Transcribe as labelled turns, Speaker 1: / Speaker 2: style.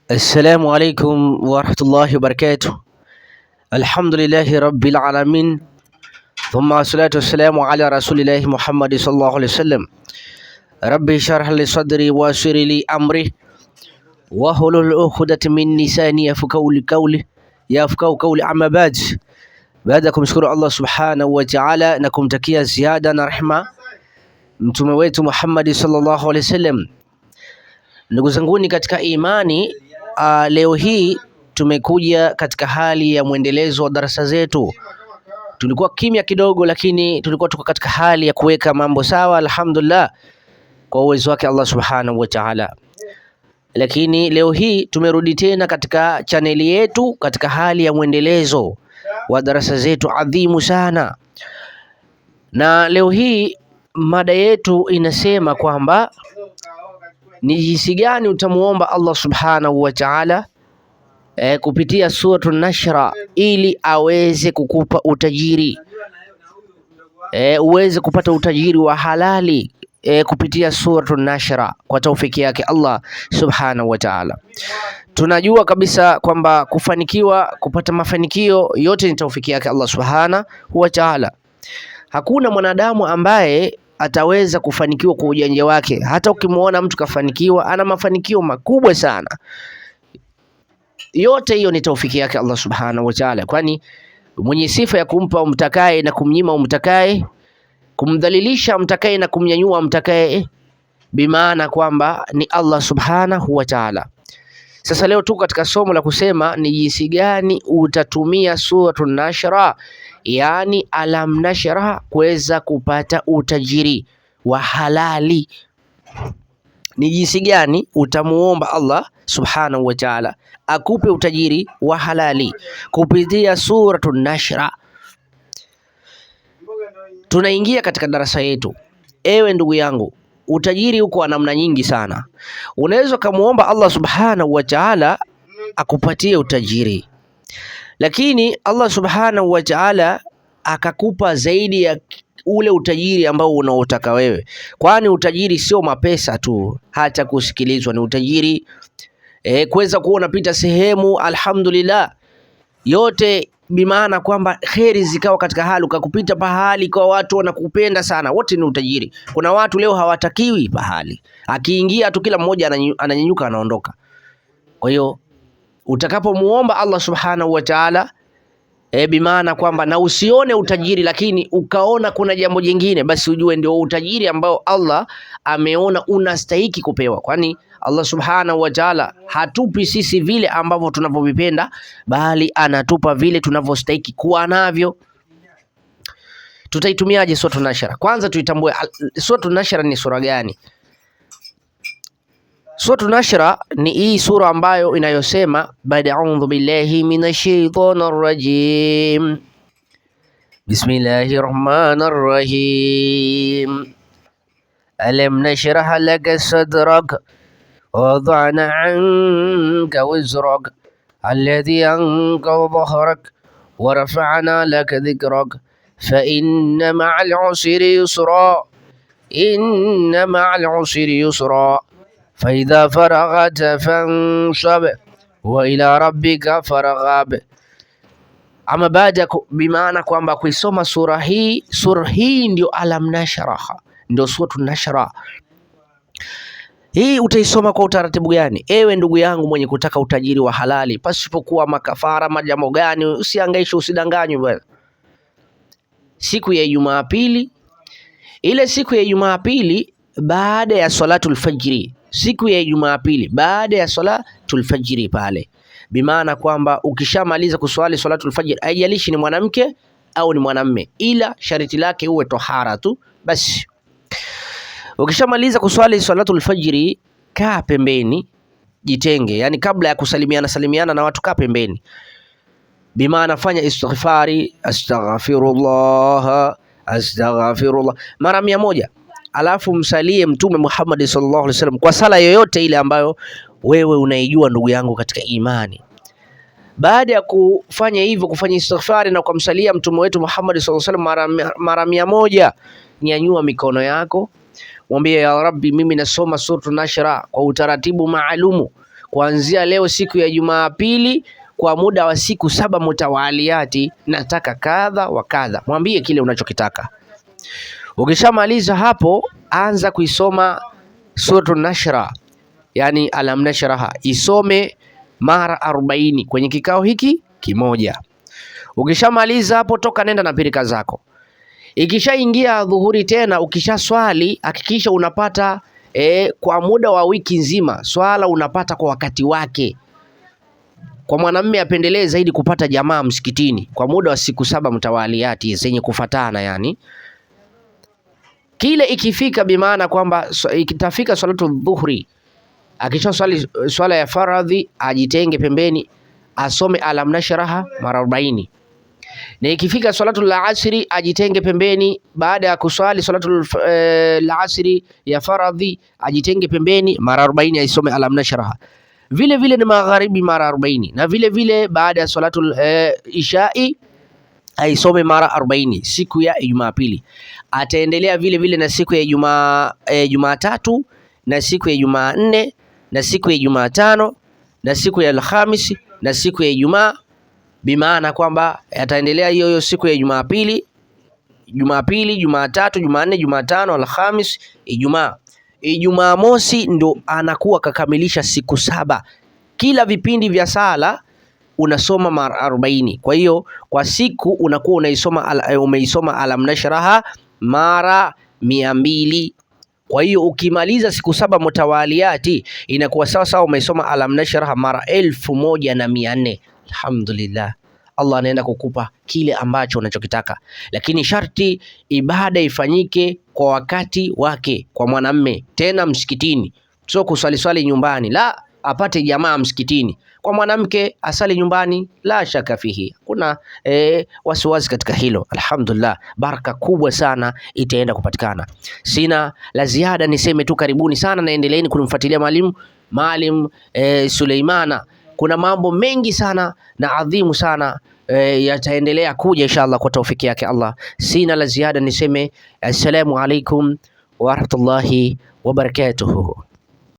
Speaker 1: Assalamu alaikum warahmatullahi wabarakatuh. Alhamdulillahi rabbil alamin thumma salatu wassalamu ala rasulillahi Muhammadi sallallahu alaihi wasallam. Rabbi shrah li sadri wa yassir li amri wahlul uqdatan min lisani yafqahu qawli yafqahu qawli. Amma ba'd, baada ya kumshukuru Allah subhanahu wa ta'ala na kumtakia ziada na rehma mtume wetu Muhammadi sallallahu alaihi wasallam, ndugu zanguni katika imani, leo hii tumekuja katika hali ya mwendelezo wa darasa zetu. Tulikuwa kimya kidogo, lakini tulikuwa tuko katika hali ya kuweka mambo sawa, alhamdulillah, kwa uwezo wake Allah subhanahu wa ta'ala. Lakini leo hii tumerudi tena katika chaneli yetu katika hali ya mwendelezo wa darasa zetu adhimu sana, na leo hii mada yetu inasema kwamba ni jinsi gani utamuomba Allah subhanahu wa ta'ala kupitia Suratu Nashra ili aweze kukupa utajiri, uweze kupata utajiri wa halali kupitia Suratu Nashra kwa taufiki yake Allah subhanahu wa ta'ala. Tunajua kabisa kwamba kufanikiwa, kupata mafanikio yote ni taufiki yake Allah subhanahu wa ta'ala. Hakuna mwanadamu ambaye ataweza kufanikiwa kwa ujanja wake. Hata ukimuona mtu kafanikiwa, ana mafanikio makubwa sana, yote hiyo ni taufiki yake Allah subhanahu wa ta'ala, kwani mwenye sifa ya kumpa umtakaye na kumnyima umtakaye, kumdhalilisha mtakaye na kumnyanyua mtakaye, bimaana kwamba ni Allah subhanahu wa ta'ala. Sasa leo tuko katika somo la kusema ni jinsi gani utatumia Suratun Nashra, yaani alam nashra, kuweza kupata utajiri wa halali. Ni jinsi gani utamuomba Allah subhanahu wa ta'ala akupe utajiri wa halali kupitia Suratun Nashra. Tunaingia katika darasa yetu. Ewe ndugu yangu, utajiri uko wa namna nyingi sana. Unaweza ukamuomba Allah subhanahu wa ta'ala akupatie utajiri, lakini Allah subhanahu wa ta'ala akakupa zaidi ya ule utajiri ambao unaotaka wewe, kwani utajiri sio mapesa tu, hata kusikilizwa ni utajiri. Kuweza kuwa unapita sehemu alhamdulillah, yote bimaana kwamba kheri zikawa katika hali ukakupita pahali kwa watu wanakupenda sana, wote ni utajiri. Kuna watu leo hawatakiwi pahali, akiingia tu kila mmoja ananyanyuka anaondoka. Kwa hiyo utakapomuomba Allah subhanahu wa ta'ala, bimaana kwamba na usione utajiri, lakini ukaona kuna jambo jingine, basi ujue ndio utajiri ambao Allah ameona unastahiki kupewa, kwani Allah subhanahu wa ta'ala hatupi sisi vile ambavyo tunavyovipenda, bali anatupa vile tunavyostahiki kuwa navyo. Tutaitumiaje Suratu Nashra? Kwanza tuitambue Suratu Nashra ni sura gani? Suratu Nashra ni hii sura ambayo inayosema baada audhu billahi minash shaitani rajim bismillahi rahmani rahim alam nashrah laka sadrak wa wada'na anka wizrak alladhi anqadha dhahrak wa rafa'na laka dhikrak fa inna ma'al usri yusra inna ma'al usri yusra faidha faraghta fansab wa ila rabbika farghab. Ama baada bimaana kwamba kuisoma sura hii, sura hii ndio alam nashraha, ndio suratu nashra. Hii utaisoma kwa utaratibu gani? Ewe ndugu yangu mwenye kutaka utajiri wa halali pasipokuwa makafara majambo gani, usihangaishwe, usidanganywe bwana. Siku ya Jumapili, ile siku ya Jumapili baada ya salatul fajri, siku ya Jumapili baada ya salatul fajri pale, bimaana kwamba ukishamaliza kuswali salatul fajri, haijalishi ni mwanamke au ni mwanamme, ila sharti lake uwe tohara tu basi. Ukishamaliza kuswali salatul fajri, kaa pembeni, jitenge, yani kabla ya kusalimiana salimiana na watu, kaa pembeni, bimaana fanya istighfari, astaghfirullah, astaghfirullah mara 100, alafu msalie Mtume Muhammad sallallahu alaihi wasallam kwa sala yoyote ile ambayo wewe unaijua, ndugu yangu katika imani. Baada ya kufanya hivyo, kufanya istighfari na kumsalia mtume wetu Muhammad sallallahu alaihi wasallam mara 100, nyanyua mikono yako, mwambie ya Rabbi, mimi nasoma Suratu Nashra kwa utaratibu maalumu kuanzia leo siku ya Jumapili kwa muda wa siku 7 mutawaliati, nataka kadha wa kadha. Mwambie kile unachokitaka. Ukishamaliza hapo, anza kuisoma Suratu Nashra, yani alam nashraha, isome mara 40 kwenye kikao hiki kimoja. Ukishamaliza hapo, toka nenda na pirika zako. Ikishaingia dhuhuri tena, ukishaswali hakikisha unapata kwa muda wa wiki nzima swala unapata kwa wakati wake. Kwa mwanamume apendelee zaidi kupata jamaa msikitini kwa muda wa siku 7 mtawaliati zenye kufatana, yani kile ikifika, bimaana kwamba ikitafika swalatu dhuhuri, akisha swali swala ya faradhi ajitenge pembeni, asome alam nashraha mara 40. Na ikifika swalatu la asri ajitenge pembeni, baada ya kuswali swalatu la asri ya faradhi ajitenge pembeni mara 40, aisome alam nashraha. Vile vile ni magharibi mara 40, na vile vile baada ya swalatu ishai aisome mara 40 siku ya Jumapili. Ataendelea vile vile na siku ya Jumatatu na siku ya Jumanne na siku ya Jumatano na siku ya Alhamisi na siku ya Ijumaa, bimaana kwamba ataendelea hiyo hiyo siku ya Jumapili, Jumapili, Jumatatu, Jumanne, Jumatano, Alhamis, Ijumaa. Ijumaa mosi ndo anakuwa kakamilisha siku 7. Kila vipindi vya sala unasoma mara 40. Kwa hiyo kwa siku unakuwa umeisoma alam nashraha mara 200. Kwa hiyo ukimaliza siku 7 mutawaliati inakuwa sawa sawa umeisoma alam nashraha mara 1400. Alhamdulillah, Allah anaenda kukupa kile ambacho unachokitaka, lakini sharti ibada ifanyike kwa wakati wake, kwa mwanamme tena msikitini, sio kuswali swali nyumbani, la apate jamaa msikitini. Kwa mwanamke asali nyumbani, la shaka fihi, kuna wasiwasi katika hilo. Alhamdulillah, baraka kubwa sana itaenda kupatikana. Sina la ziada, niseme tu karibuni sana na endeleeni kumfuatilia Maalim Suleimana. Kuna mambo mengi sana na adhimu sana yataendelea kuja inshallah kwa taufiki yake Allah. Sina la ziada, niseme assalamu alaikum wa rahmatullahi wa barakatuhu.